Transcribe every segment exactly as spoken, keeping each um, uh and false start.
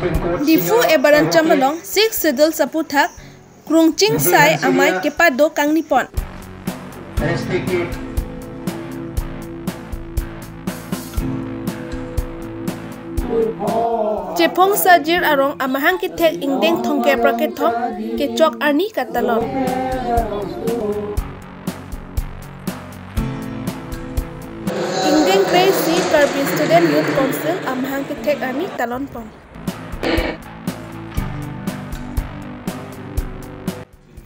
Diphu Ebarancham along Sixth Schedule aputhak Krungching Sai amei kepado kangni pon. Chephong Sajir arong amahang kethek ingdeng thomkep ra kethom kechok arni katalon. Ingdeng kre-isi Karbi Student Youth Council amahang kethek arni talon pon.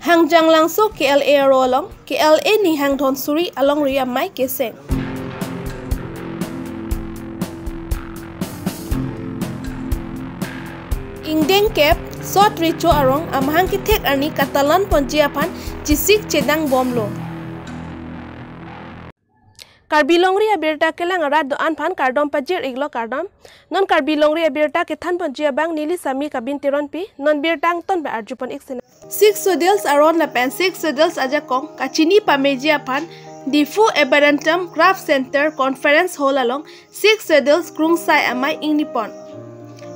Hanjanglangso K L A aro along K L A Nihang Dhonsuri alongri amei keseng. Ingdeng kep Sot Recho arong amahang kethek arni katalon ponji aphan chisik chedang bomlo. Karbi Longri abirta kelang arat do-an aphan kardom pajir iklo, kardom. Non Karbi Longri abirta kethan ponji abang neli Sami Kabin Teronpi, non birta angton pen arju pon ik sinang. Sixth Schedule aron lapen Sixth Schedule ajakong kachini pameji aphan Diphu Ebarancham Craft Center Conference Hall along Sixth Schedule Krungsai amei ingni pon.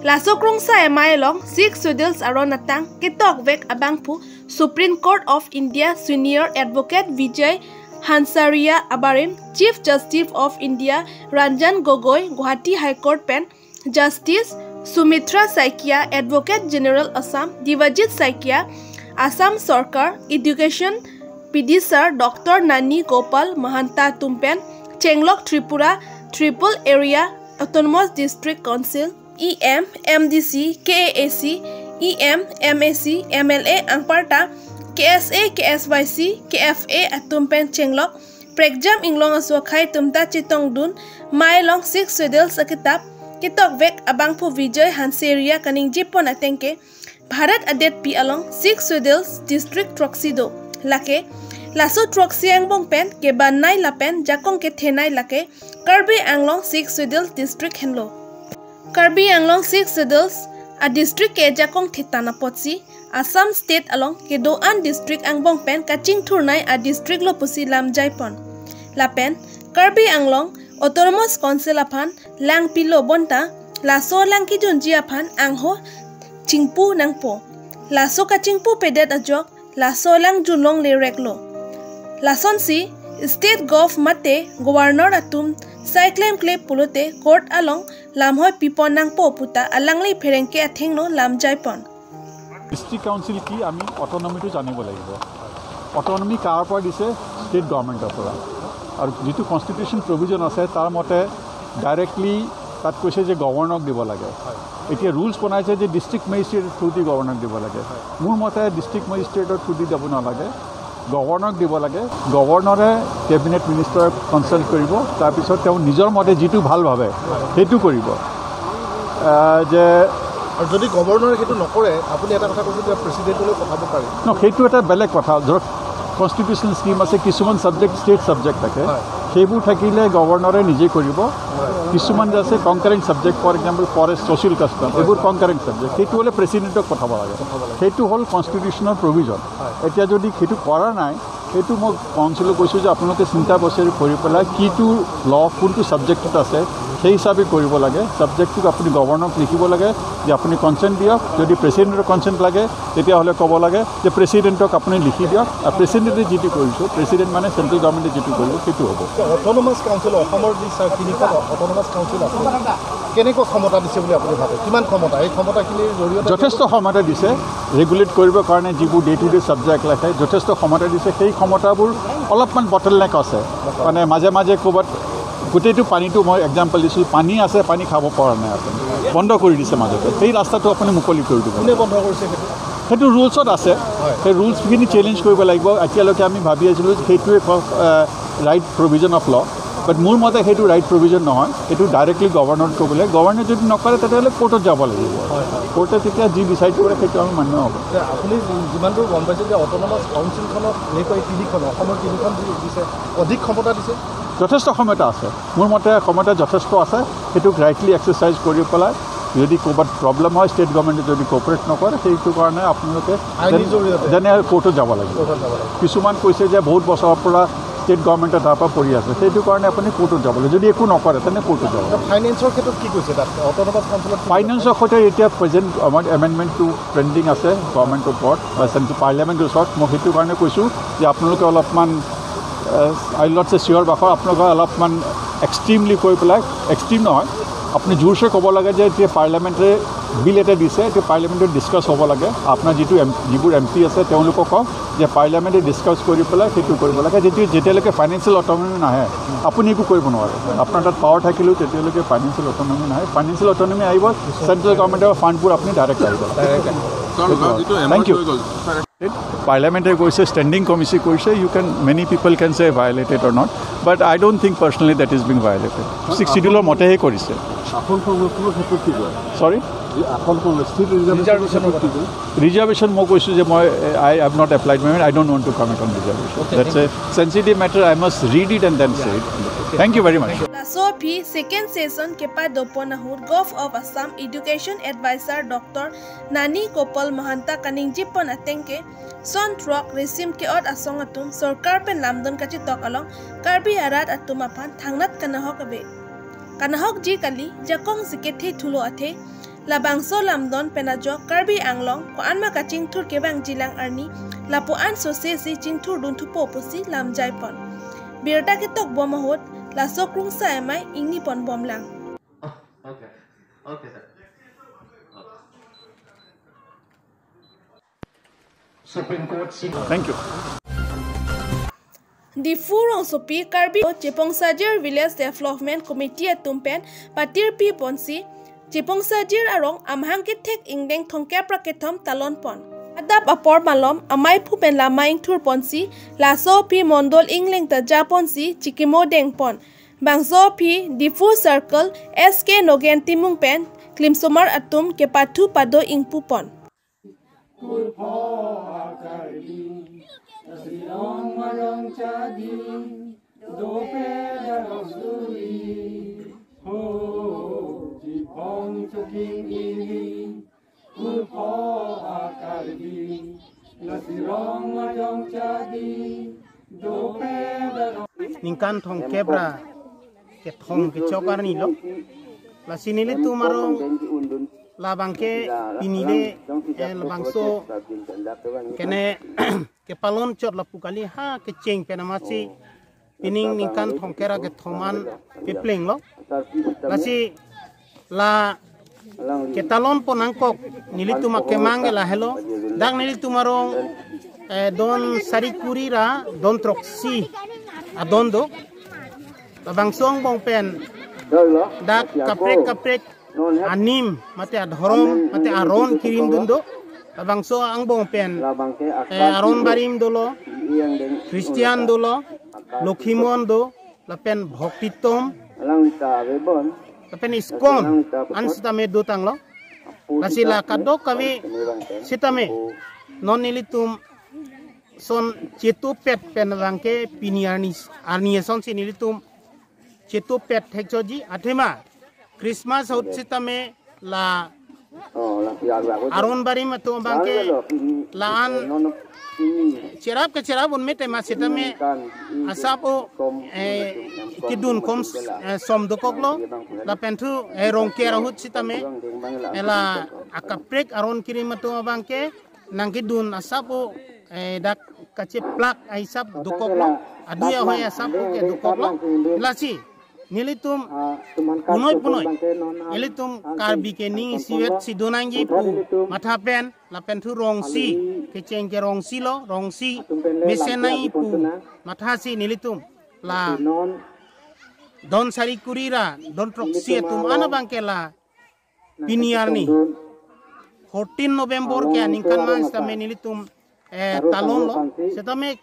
Laso Krungsai amei along Sixth Schedule aron atang ketokvek abangphu Supreme Court of India Senior Advocate Vijay Hansaria abarim Chief Justice of India Ranjan Gogoi, Guwahati High Court pen Justice Sumitra Saikia, Advocate General Assam Debajit Saikia, Assam Sorkar Education Pedicesar Doctor Nani Gopal Mahanta atum pen chenglok Tripura Triple Area Autonomous District Council E M, M D C, K A A C, E M, M A C, M L A anparta K S A, K S Y C, K F A atum pen chenglok prekjam inglong aso akhei atum ta chetongdun amei along Sixth Schedule akitap ketokvek abangphu Vijay Hansaria kaningje pon ateng ke Bharat adetpi along Sixth Schedule district throksi do. Lake laso throksi angbong pen kebanai lapen jakong kethenai lake Karbi Anglong Sixth Schedule district henlo. Karbi Anglong Sixth Schedule adistrict ke jakong thetan apotsi Assam state along kedo-an district angbong pen kachingthurnei adistrict lo pusi lam jaipon. Lapen Karbi Anglong Autonomous Council aphan lang pilo bonta laso lang kijunji aphan angho chingpu nangpo. Laso kachingpupedet ajok laso lang junlongle reklo. Lasonsi State Gov mate Governor atum sai klemkle pulote court along lamhoi pipon nangpo puta alangli pherangke athengno lam jaipon. District council কি, আমি অট'নমিটো জানিব লাগিব। অট'নমি কাৰ পৰা দিছে? ষ্টেট গভৰ্ণমেণ্টৰ পৰা। আৰু যিটো কনষ্টিটিউশ্যন প্ৰভিজন আছে, তাৰ মতে ডাইৰেক্টলি তাত কৈছে যে গভৰ্ণৰক দিব লাগে। এতিয়া ৰুলছ বনাইছে যে ডিষ্ট্ৰিক্ট মেজিষ্ট্ৰেটৰ থ্ৰুদি গভৰ্ণৰক দিব লাগে। মোৰ মতে ডিষ্ট্ৰিক্ট মেজিষ্ট্ৰেটৰ থ্ৰুদি যাব নালাগে, গভৰ্ণৰক দিব লাগে। গভৰ্ণৰে কেবিনেট মিনিষ্টাৰক কনচাল্ট কৰিব, তাৰপিছত তেওঁ নিজৰ মতে যিটো ভাল ভাবে সেইটো কৰিব। আহ, যে আৰু যদি গভৰ্ণৰে সেইটো নকৰে, আপুনি এটা কথা কৈছে যে প্ৰেচিডেণ্টলৈ পঠাব পাৰি। ন, সেইটো এটা বেলেগ কথা। ধৰক, কনষ্টিটিউশ্যনেল স্কিম আছে, কিছুমান ছাবজেক্ট ষ্টেট ছাবজেক্ট থাকে, হয়। সেইবোৰ থাকিলে গভৰ্ণৰে নিজে কৰিব। কিছুমান যে আছে concurrent subject, for example forest, social custom, এইবোৰ কনকাৰেণ্ট ছাবজেক্ট, সেইটো হ'লে প্ৰেচিডেণ্টক পঠাব লাগে। সেইটো হ'ল কনষ্টিটিউশ্যনৰ প্ৰভিজন। এতিয়া যদি সেইটো কৰা নাই, সেইটো মই কাউন্সিলক কৈছোঁ যে আপোনালোকে চিন্তা বিচাৰি কৰি পেলাই কিটো ল, কোনটো ছাবজেক্টত আছে, সেই হিচাপে কৰিব লাগে। ছাবজেক্টটোক আপুনি গভৰ্ণৰক লিখিব লাগে যে আপুনি কনচেণ্ট দিয়ক। যদি প্ৰেচিডেণ্টৰ কনচেণ্ট লাগে, তেতিয়াহ'লে ক'ব লাগে যে প্ৰেচিডেণ্টক আপুনি লিখি দিয়ক, আৰু প্ৰেচিডেণ্টে যিটো কৰিছোঁ, প্ৰেচিডেণ্ট মানে চেণ্ট্ৰেল গভৰ্ণমেণ্টে যিটো কৰিব, সেইটো হ'ব। অট'নমাছ কাউন্সিল, অসমৰ যি ছাৰ তিনিখন অট'নমাছ কাউন্সিল আছে, কেনেকুৱা ক্ষমতা দিছে বুলি আপুনি ভাবে? কিমান ক্ষমতা? এই ক্ষমতাখিনিৰ জৰিয়তে যথেষ্ট ক্ষমতা দিছে ৰেগুলেট কৰিবৰ কাৰণে। যিবোৰ ডে টু ডে ছাবজেক্ট ৰাখে, যথেষ্ট ক্ষমতা দিছে। সেই ক্ষমতাবোৰ অলপমান বটলনেক আছে, মানে মাজে মাজে ক'ৰবাত গোটেইটো পানীটো, মই এক্সাম্পল দিছোঁ, পানী আছে, পানী খাব পৰা নাই আপুনি, বন্ধ কৰি দিছে মাজতে, সেই ৰাস্তাটো আপুনি মুকলি কৰি দিব। কোনে বন্ধ কৰিছে সেইটো? সেইটো ৰুলছত আছে। হয়। সেই ৰুলছখিনি চেঞ্জ কৰিব লাগিব। এতিয়ালৈকে আমি ভাবি আছিলোঁ যে সেইটোৱে right provision of law, but মোৰ মতে সেইটো ৰাইট প্ৰভিজন নহয়। সেইটো ডাইৰেক্টলি গভৰ্ণৰত ক'ব লাগে। গভৰ্ণৰে যদি নকৰে, তেতিয়াহ'লে কোৰ্টত যাব লাগিব। কোৰ্টে তেতিয়া যি ডিচাইড কৰে, সেইটো আমি মান্য হ'ব। যে আপুনি যিমান দূৰ গম পাইছে যে অট'নমাছ কাউন্সিলখনক এনেকৈ তিনিখন, অসমৰ তিনিখন দি দিছে, অধিক ক্ষমতা দিছে। যথেষ্ট ক্ষমতা আছে। মোৰ মতে ক্ষমতা যথেষ্ট আছে। সেইটোক ৰাইটলি এক্সাৰচাইজ কৰি পেলাই যদি ক'ৰবাত প্ৰব্লেম হয়, ষ্টেট গভৰ্ণমেণ্টে যদি কোঅপাৰেট নকৰে, সেইটো কাৰণে আপোনালোকে আইনী জৰিয়তে। যেনে কোৰ্টত যাব লাগিব। কোৰ্টত যাব লাগিব। কিছুমান কৈছে যে বহুত বছৰৰ পৰা ষ্টেট গভৰ্ণমেণ্টৰ তাৰপৰা পৰি আছে। সেইটো কাৰণে আপুনি কোৰ্টত যাব লাগে। যদি একো নকৰে, তেনে কোৰ্টত যাব লাগে। ফাইনেন্সৰ ক্ষেত্ৰত কি কৈছে তাত? অট'নমাছ কাউন্সিলত কি ফাইনেন্সৰ সৈতে এতিয়া প্ৰেজেণ্ট আমাৰ এমেণ্ডমেণ্টটো পেণ্ডিং আছে গভৰ্ণমেণ্টৰ ওপৰত বা চেণ্ট্ৰেল পাৰ্লিয়ামেণ্টৰ ওচৰত। মই সেইটো কাৰণে কৈছোঁ যে আপোনালোকে অলপমান, আই উইল নট চে চিয়ৰ বাখৰ, আপোনালোকে অলপমান এক্সট্ৰিমলি কৈ পেলাই, এক্সট্ৰিম নহয়, আপুনি জোৰছে ক'ব লাগে যে এতিয়া পাৰ্লিয়ামেণ্টে বিল এটা দিছে, এতিয়া পাৰ্লিয়ামেণ্টত ডিছকাছ হ'ব লাগে। আপোনাৰ যিটো এম যিবোৰ এম পি আছে, তেওঁলোকক কওক যে পাৰ্লিয়ামেণ্টে ডিছকাছ কৰি পেলাই সেইটো কৰিব লাগে। যেতিয়া যেতিয়ালৈকে ফাইনেন্সিয়েল অট'নমি নাহে, আপুনি একো কৰিব নোৱাৰে। আপোনাৰ তাত পাৱাৰ থাকিলেও তেতিয়ালৈকে ফাইনেন্সিয়েল অট'নমি নাহে। ফাইনেন্সিয়েল অট'নমি আহিব, চেণ্ট্ৰেল গভৰ্ণমেণ্টৰ ফাণ্ডবোৰ আপুনি ডাইৰেক্ট আহিব। ছাৰ, নহয়, যিটো এমাউণ্ট Thank you. হৈ গ'ল, ছাৰ। পাৰ্লিয়ামেণ্টে কৈছে, ষ্টেণ্ডিং কমিটি কৈছে, you can, many people can say violated or not, but I don't think personally that is being violated. Six শ্বিডিউলৰ মতেহে কৰিছে। আসন সংৰক্ষণৰ ক্ষেত্ৰত কি কয়? চৰি? এই আসন সংৰক্ষণ, ছিট ৰিজাৰ্ভেশ্যনৰ ক্ষেত্ৰত কি কয়? ৰিজাৰ্ভেশ্যন মই কৈছোঁ যে মই, I have not applied my mind, I don't want to comment on reservation. Okay, that's a sensitive matter, I must read it and then say it. Thank you very much. Laso aphi second session kepadopon ahut Govt of Assam Education Advisor Doctor Nani Gopal Mahanta kaningjepon ateng ke, son throk risim ke-ot asong atum sorkar pen lamdon kachetok along Karbi arat atum aphan thangnat kanahok ave. Kanahokji kali, jakong si kethe thulo athe, labangso lamdon pen ajok Karbi Anglong ko-anma kachingthur kevangjilang arni lapu-an sose si chingthurdunthupo pusi lamjaipon. Birta ketokbom ahut laso krungsa amei ingniponbomlang. Okay. Okay, sir. Supreme Court si- Thank you. Diphu rongsopi Karbi Chepongsajir Village Development Committee atum pen patirpiponsi Chepongsajir arong amahang kethek ingdeng thomkep ra kethom talonpon. Adap apor malom amei aphu pen lama ingthurponsi laso aphi mondol ingleng ta japonsi chikimo dengpon. Bangso aphi Diphu Circle S K Nogen Timung pen klimsomar atum kepathu pado ingpupon. Kurpho akarbi, asirong mayong chadi, dope darong suri, ho, chipong choking ili, kurpho akarbi, asirong mayong chadi, dope darong. Ningkan thomkep ra kethom kechok arni lo. Lasi nelitum arong labang ke pini le, eh, labangso kene kepalon chot lapu kali ha kecheng pen amatsi pining ningkan thomkep ra kethom an peplenglo. Lasi la ketalonpon nangkok nelitum akemang ke lahelo. Dak nelitum arong, eh, don sari kuri ra don throksi adon do. Labangso angbong pen dak kaprek kaprek anim mate adhorom mate aron kirim dun do. Labangso angbong pen, eh, aron barim dolo, Christian dolo, Lokhimon do, lapen Bhaktitom, lapen ISKCON an sitame dotanglo. Lasi la kadokave sitame non nelitum son chetupet pen abang ke pini arni, arni asonsi nelitum chetupet thekchotji athema Christmas ahut sitame la aron barim atum abang ke la-an cherap kecherap unmet tema sitame asap o, eh, kedun kom, eh, som dokoklo, lapen thu, eh, Rongker ahut sitame, eh, la akaprek aron kirim atum abang ke nangkedun asap o, eh, dak kacheplak ahisap dokoklo, adui ahoi asap o ke dokoklo. Lasi nelitum punoi punoi, nelitum Karbi ke ning isivet si donangji pu matha pen, lapen thu rongsi, kecheng ke rongsi lo, rongsi mesen nangji pu mathasi nelitum la don sari kuri ra don throksi atum an abang ke la pini arni fourteen November ke aningkan mang sitame nelitum, eh, talonlo. Sitame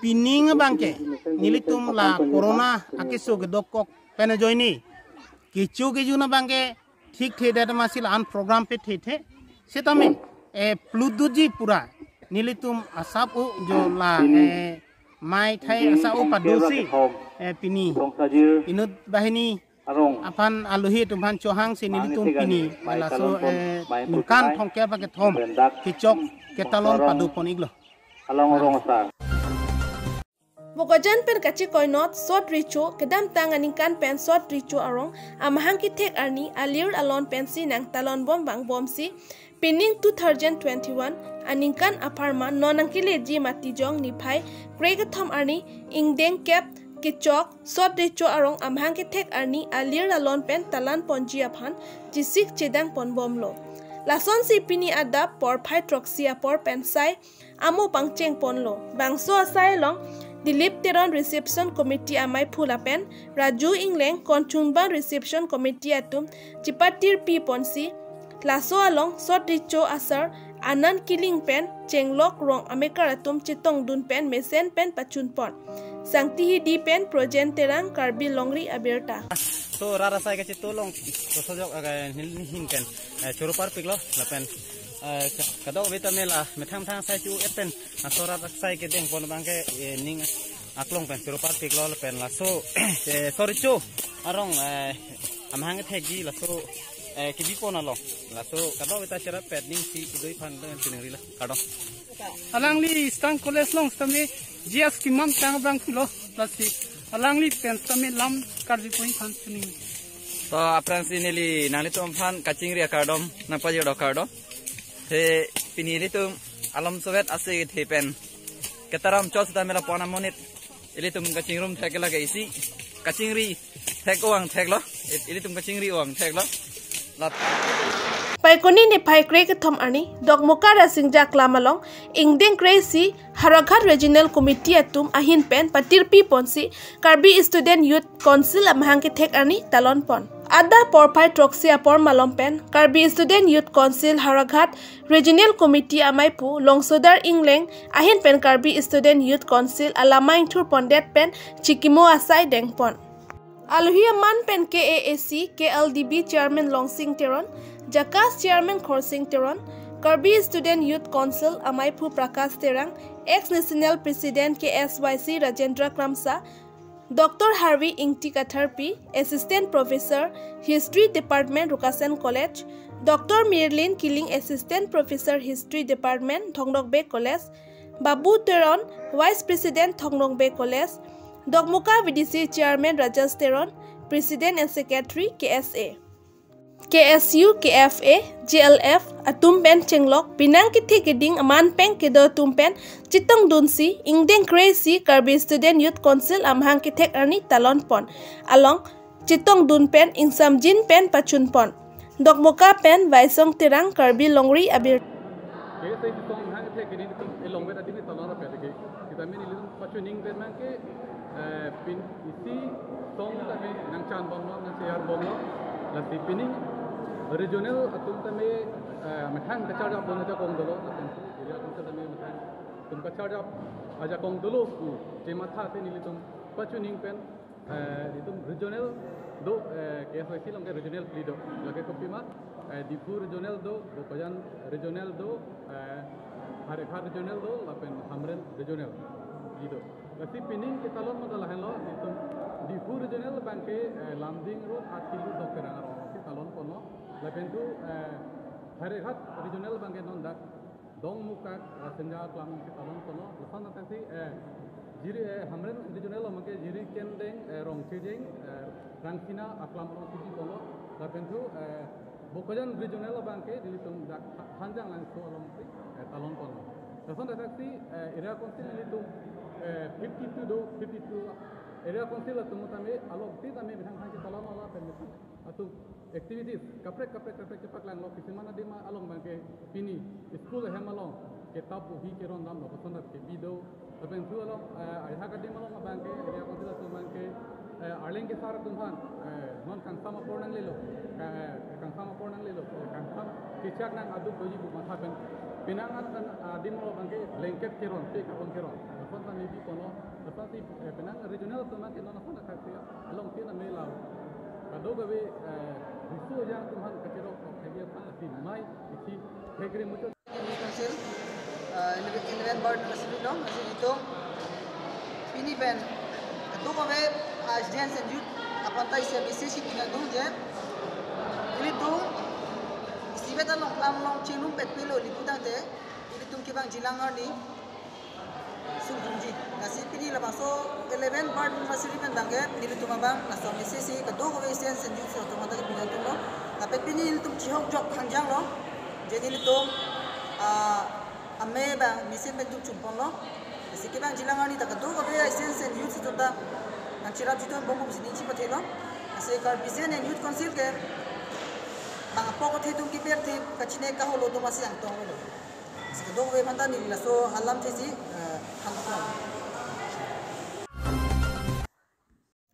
pining abang ke nelitum la corona akeso kedokok pen ajoine kecho kejun abang ke thikthedet amatsi la-an program pethethe. Sitame, eh, plutdunji pura nelitum asap o jo la, eh, mei thai asap o padosi, eh, pini inut banghini aphan alohi atum aphan chohangsi nelitum pini laso, eh, ningkan thomkep ra kethom kechok ketalon padopon iklo. Bokajan pen kachikoinot Sot Recho kedamtang aningkan pen Sot Recho arong amahang kethek arni alir alon pensi nangtalon bom vangbomsi pining two thousand twenty-one aningkan apharman non nangkeleji Matijong niphai krekethom arni ingdeng kep kechok Sot Recho arong amahang kethek arni alir alon pen talan ponji aphan chesik chedang ponbomlo. Lasonsi pini adap porphai throksi apor pen sai amo pangcheng ponlo. Bangso asai along Dilip Teron Reception Committee amaiphu lapen Raju Engleng Konchungbang Reception Committee atum chepatirpi ponsi laso along Sot Recho asar Anand Killing pen chenglok rong amekar atum chetongdun pen mesen pen pachun pon. Sangti Hidi pen Projen Terang, Karbi Longri Abirta. So rat asai kachito along, so sojok, eh, hin, hin pen, eh, choro parpiklo, lapen, eh, ka-, kadokave tame la methang methang asai chu-et pen, ah, so rat asai kedeng pon abangke, eh, ning aklong pen choro parpiklo, lapen laso, eh, Sot Recho arong, eh, amahang kethekji laso, eh, kebi pon along, laso kadokave ta cherap pet ning si kedoi aphan do chiningrilo, kardom. Alangli Eastern College along sitame G S kemam tang abang pulo, lasi alangli pen sitame lam karjupo aphan chiningri. To aphrangsi neli nanglitum aphan kachingri akardom nangpajirdo, kardom. Te pini ilitum alom sovet ase kethe pen ketaram chot sitame lapu-an amonit ilitum kachingrum thek lake isi kachingri thek-o vang theklo, ilitum kachingri-o vang theklo. Lap- Phaikuni niphai krekethom arni Dokmoka Rasinja Aklam along ingdeng kre-isi Howraghat Regional Committee atum ahin pen patirpi ponsi Karbi Student Youth Council amahang kethek arni talon pon. Adap porphai throksi apor malom pen Karbi Student Youth Council Howraghat Regional Committee amaiphu Longsodar Engleng ahin pen Karbi Student Youth Council alama ingthur pondet pen chikimo asai dengpon. Alohi aman pen K A A C, K L D B Chairman Longsing Teron, JACAS Chairman Khorsing Teron, Karbi Student Youth Council amaiphu Prakash Terang, ex National President K S Y C Rajendra Kramsa, Doctor Harvi Ingti Katharpi, Assistant Professor, History Department, Rukasen College, Doctor Mirlin Killing, Assistant Professor, History Department, Thong Nokbe College, Babu Teron, Vice President, Thong Nokbe College, Dokmoka V D C Chairman Rajesh Teron, President and Secretary, K S A. K S U, K F A, J L F atum pen chenglok penang kethe keding aman peng kedo atum pen chetongdunsi ingdeng kre-isi Karbi Student Youth Council amahang kethek arni talon pon along chetongdun pen ingsamjin pen pachun pon. Dokmoka pen Vaisong Terang, Karbi Longri Abirta. Ke sai si song hang the kini tu elong beta dimi talon ra pet ke. Kita mini litum pachuning pen mang ke, eh, pini isi song tame nangchan bomlo, nangcheyar bomlo. Lasi pining regional atum tame, eh, methang kacharjap dun ajakong dolo, lapen area atum tame methang atum kacharjap ajakong dolo pu chematha si nelitum pachuning pen, eh, itum regional do, eh, K S Y C along ke regional phli do. Lake kopima, eh, Diphu regional do, Bokajan regional do, eh, Howraghat regional do, lapen Hamren regional phli do. Lasi pining ketalon model lahenlo, itum Diphu regional abangke, eh, Lumding Road, Athelu Dokerang arong si talon ponlo. Lapen tu, eh, Howraghat regional abangke non dak Dokmoka Rasinja Aklam si talon ponlo. Lason athak si, eh, Jiri, eh, Hamren regional along ke Jirikindeng, eh, Rongchejeng, eh, Rangsina Aklam along si ponlo. Lapen tu, eh, Bokajan regional abangke nelitum dak Ha-, Hanjanglangso along si, eh, talon ponlo. Lason athak si, eh, area council nelitum, eh, fifty-two do, fifty-two area council atum tame along si tame methang hang si talon ponlo lapen atum activities kaprek kaprek kaprek chepaklanglo. Kisiman adim along abangke pini school ahem along kitab bohi keron damlo, lapuson dak kebi do. Lapen tu along, eh, ajahak adim along abangke area council atum abangke, eh, arleng kesar atum aphan, eh, non kangsam apor nanglelo, ka-, eh, kangsam apor nanglelo, eh, kangsam kechak nang aduk doji pu matha pen penang an kan adim along abangke blanket keron, pe kapon keron, lapuson tame bi ponlo. Lapuson si, eh, penang regional atum abangke non lapuson athak si along tin amelau. Kadokave, eh, riso ajang atum aphan kachirok tok thekji aphan lasi mei isi thekre muchot. Youth Council, eh, eleven, eleven bar university along, lasi itum pini pen kadokave, eh, students and youth aphan ta isi message si pinadun je ilitum isivet along klam along chingrum pet pilo lapu tangte ilitum kevangji lang arni Sungdungji. Lasi pini labangso eleven bird anniversary pen bangke nelitum abang laso message si kadokave students and youths atum ta kepidun atumlo. Lapen pini nelitum chihokjok hangjanglo. Je nelitum, ah, amei abang mesen pen tum chumponlo. Lasi kevangji alang arni ta kadokave students and youths atum ta nangcherapji atum bongbong si ning chipathelo. Lasi Karbi Students and Youth Council ke bang apok athe atum kiper the kachine kaholo atum asi angtong lo. Lasi kadokave aphan ta neli laso alam thesi, eh, thank you.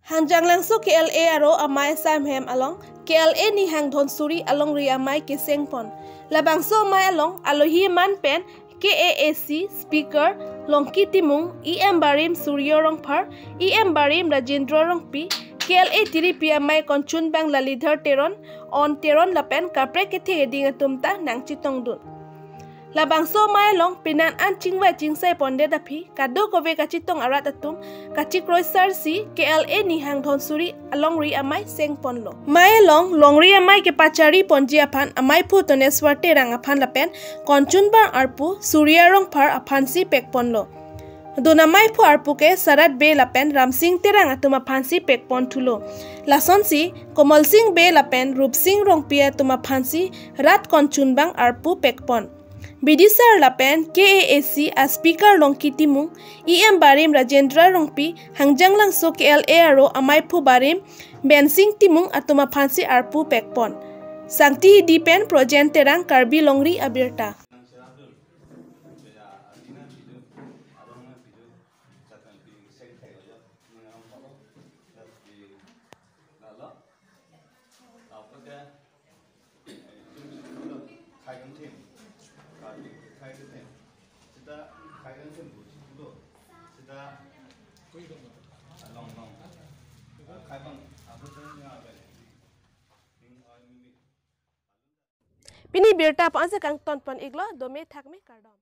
Hangjanglangso K L A aro amei asai hem along K L A nihang Dhonsuri alongri amei kesengpon. Labangso amei along alohi aman pen K A A C Speaker Longki Timung, E M barim Surya Rongphar, E M barim Rajendra Rongpi, K L A tiripi amei konchunbang Lalidhar Teron, On Teron lapen kaprek kethe keding atum ta nangchetongdun. Labangso amei along penan an chingvai chingsai pondet aphi kadokave kachetong arat atum kachekroisar si K L A nihang Dhonsuri alongri amei sengponlo. Amei along longri amei kepachari ponji aphan ameiphu Toneswar Terang aphan lapen konchunbang arpu Surya Rongphar aphansi pekponlo. Dun ameiphu arpu ke Sarat Bey lapen Ramsing Terang atum aphansi pekponthulo. Lasonsi Komal Sing Bey lapen Rupsing Rongpi atum aphansi rat konchunbang arpu pekpon. Bidisar lapen K A A C a Speaker Longki Timung, E M barim Rajendra Rongpi, Hangjanglangso K L A aro ameiphu barim Bensing Timung atum aphansi arpu pekpon. Sangti Hidi pen Projen Terang, Karbi Longri Abirta. Pini birta pu ansi kangtonpon iklo, dome thakme kardom.